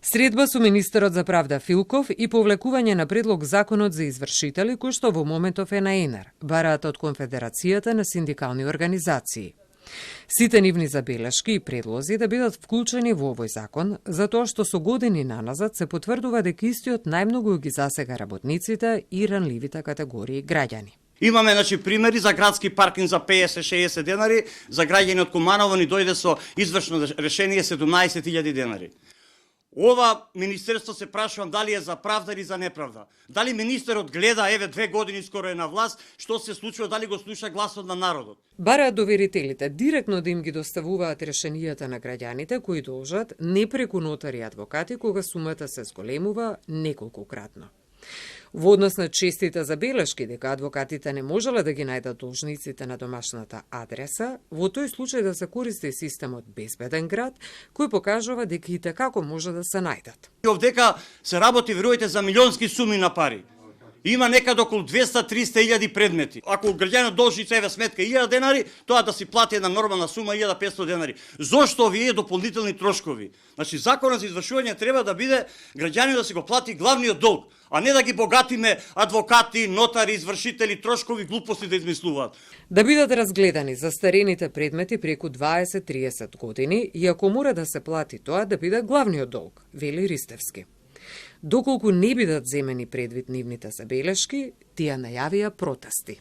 Средба со министерот за правда Филков и повлекување на предлог законот за извршители кој што во моментов е на ЕНР, бараат од Конфедерацијата на синдикални организации. Сите нивни забелешки и предлози да бидат вклучени во овој закон, затоа што со години наназад се потврдува дека истиот најмногу ги засега работниците и ранливите категории граѓани. Имаме примери за градски паркинг за 50-60 денари, за граѓани од Куманово ни дојде со извршно решение 17.000 денари. Ова министерство се прашувам дали е за правда или за неправда. Дали министерот гледа, еве 2 години скоро е на власт, што се случува, дали го слуша гласот на народот. Бараат доверителите директно да им ги доставуваат решенијата на граѓаните кои должат не преку нотари и адвокати кога сумата се зголемува неколкократно. Во однос на честите забелешки дека адвокатите не можеле да ги најдат должниците на домашната адреса, во тој случај да се користи системот Безбеден град, кој покажува дека и како може да се најдат. Овдека се работи, верувајте, за милионски суми на пари. Има некаде околу 200-300 илјади предмети. Ако граѓанот должи еве сметка 1000 денари, тоа да си плати една нормална сума 1500 денари. Зошто овие дополнителни трошкови? Законот за извршување треба да биде граѓанин да си го плати главниот долг, а не да ги богатиме адвокати, нотари, извршители, трошкови, глупости да измислуваат. Да бидат разгледани застарените предмети преку 20-30 години и ако мора да се плати тоа да биде главниот долг, вели Ристевски. Доколку не бидат земени предвид нивните забелешки, тие најавија протести.